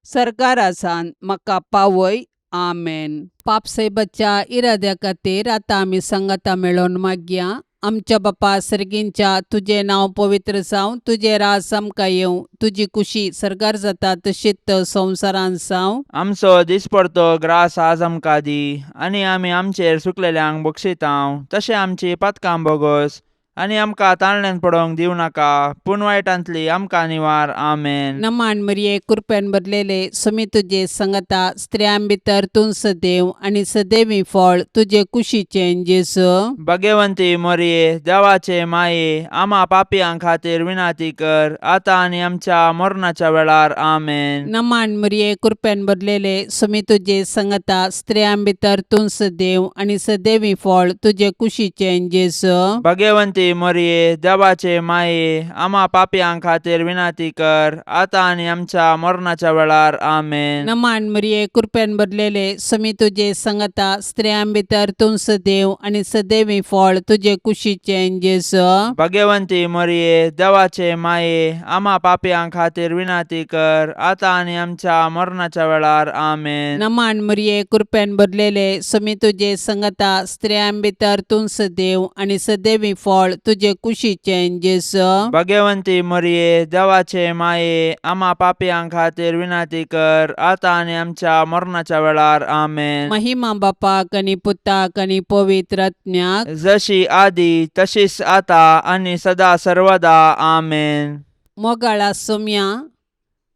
सरकारासान म्हाका पावय. आमेन. पापसायबाच्या इराद्या खातीर आतां आमी सांगाता मेळोवन मागया. आमच्या बापा सर्गींच्या, तुजें नांव पवित्र जावं, तुजें राज आमकां येवं, तुजी कुशी सर्गार जाता तशीच संवसारांत जावं. आमचो दिसपडतो ग्रास आज आमकां दी आनी आमी आमचेर सुकलेल्यांक बक्षितांव तशें आमची पातकां बोगोस आनी आमकां ताळण्यान पडोवंक दिवं नाका पूण वायटांतली आमकां निवार. आमेन. नमान मरिये, कृपेन भरलेले, सुमी तुजे संगता, स्त्रियां भितर तूं सदैव आनी सदैवी फळ तुजे कुशीचें जेजू. भगवंती मोरये, देवाचे माये, आमा पापयां खातीर विनंती कर आतां आनी आमच्या मरणाच्या वेळार. आमेन. नमान मरिये, कृपेन भरलेले, सुमी तुजे संगता, स्त्रियां भितर तूं सदैव आनी सदैवी फळ तुजे कुशीचें जेजू. भगवंती मोरये, देवाचे माये, आमा पापयां खातीर विनंती कर आतां आनी आमच्या मरणाच्या वेळार. आमेन. नमान मरिये, कृपेन भरलेले, सुमी तुजे संगता, स्त्रियां भितर तूं सदैव आनी सदैवी फळ तुजे कुशीचें जेजू. भगवंती मोरये, देवाचे माये, आमा पापयां खातीर विनंती कर आतां आनी आमच्या मरणाच्या वेळार. आमेन. नमान मरिये, कृपेन भरलेले, सुमी तुजे संगता, स्त्रियां भितर तूं सदैव आनी सदैवी फळ तुजे कुशीचें जेजू. भगवंती मोरये, देवाचे माये, आमा पापयां खातीर विनंती कर आतां आनी आमच्या मरणाच्या वेळार. आमेन. महिमा बापाक आनी पुताक आनी पवित्र आत्म्याक, जशी आदी तशीच आता आनी सदा सर्वदा. आमेन. मोगाळा सोम्या,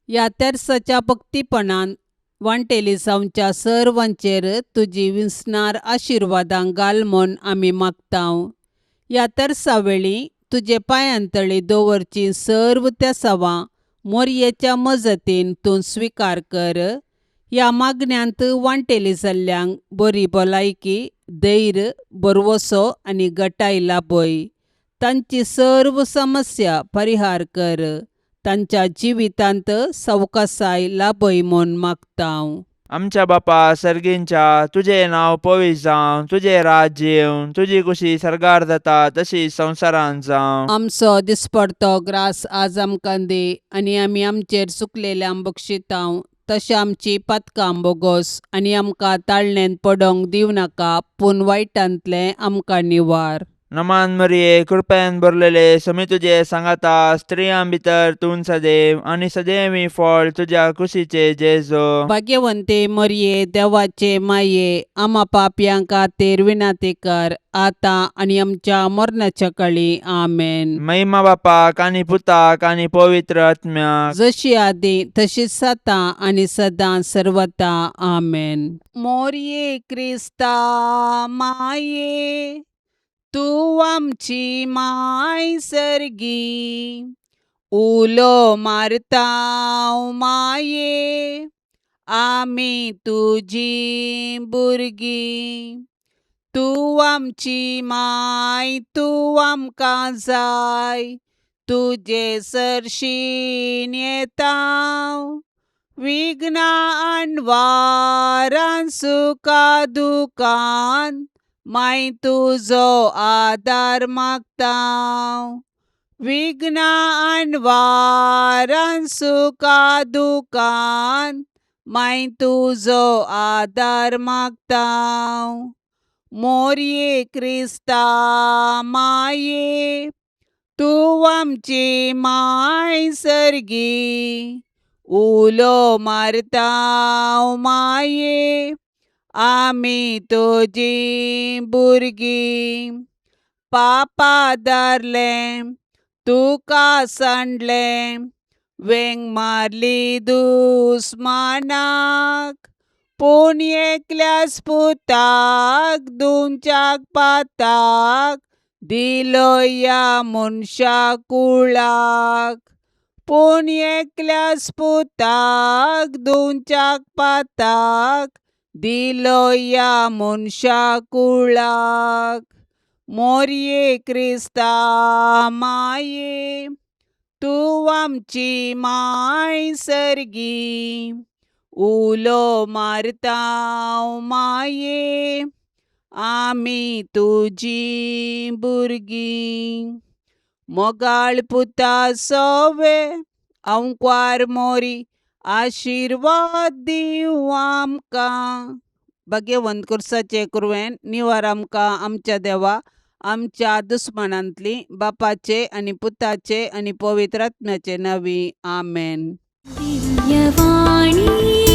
ह्या तेर्साच्या भक्तीपणान वांटेली जावच्या सर्वांचेर तुजी विसणार आशिर्वादां घाल म्हूण आमी मागतांव. ह्या तेर्सा वेळी तुजे पांयांतळी दवरची सर्व तेसावां मोरयेच्या मजतीन तूं स्विकार कर. ह्या मागण्यांत वांटेली जाल्ल्यांक बरी भलायकी, धैर्य, भरवसो आनी गटाय लाभय. तांची सर्व समस्या परिहार कर. तांच्या जिवितांत सवकासाय लाभय म्हूण मागतांव. आमच्या बापा सर्गींच्या, तुजें नांव पवित्र जावं, तुजें राज्य येवं, तुजी कुशी सर्गार जाता तशी संवसारांत जावं. आमचो दिसपडतो ग्रास आज आमकां दी आनी आमी आमचेर चुकलेल्यांक बक्षितांव तशें आमची पातकां बोगोस आनी आमकां ताळणेंत पडोंक दिवं नाका पूण वायटांतलें आमकां निवार. नमान मरिये, कृपेन भरलेले, समी तुजे सांगाता, स्त्रियां भितर तूं सदैव आनी सदैवी फळ तुज्या कुशीचे जेजो. भाग्यवंते मरिये, देवाचे माये, आमा पापयां खातीर विनंती कर आतां आनी आमच्या मरणाच्या काळी. आमेन. महिमा बापाक आनी पुताक आनी पवित्र आत्म्याक. जशी आदी तशीच आतां आनी सदां सर्वता. आमेन. मोरये क्रिस्ता माये, तूं आमची माय सर्गी, उलो मारता माये, आमी तुजी भुरगीं. तूं आमची माय, तूं आमकां जाय, तुजे सरशीन येता, विघ्नां अणवारान सुखा दुखान माय तुजो आदार मागता, विघ्नां अणवारान सुखा दुखान माय तुजो आदार मागता. मोरये क्रिस्ता माये, तूं आमची माय सर्गी, उलो मारता माये, आमी तुजी भुरगीं. पापा धरलें तुका सांडलें, वेंग मारली दुस्मानाक, पूण एकल्याच पुताक दिवच्याक पाताक दिलो ह्या मनशा कुळाक, पूण एकल्याच पुताक दिवच्याक पाताक दिलो ह्या मनशा कुळाक. मोरये क्रिस्ता माये, तूं आमची माय सर्गी, उलो मारता माये, आमी तुजी भुरगीं. मोगाळ पुता सोवे अंकवार मोरी, आशिर्वाद दिवं आमकां. भाग्यवंत कुर्साचे कुरवेन निवार आमकां आमच्या देवा आमच्या दुस्मानांतली, बापाचे आनी पुताचे आनी पवित्र आत्म्याचे नांवी. आमेन. दिव्यवाणी.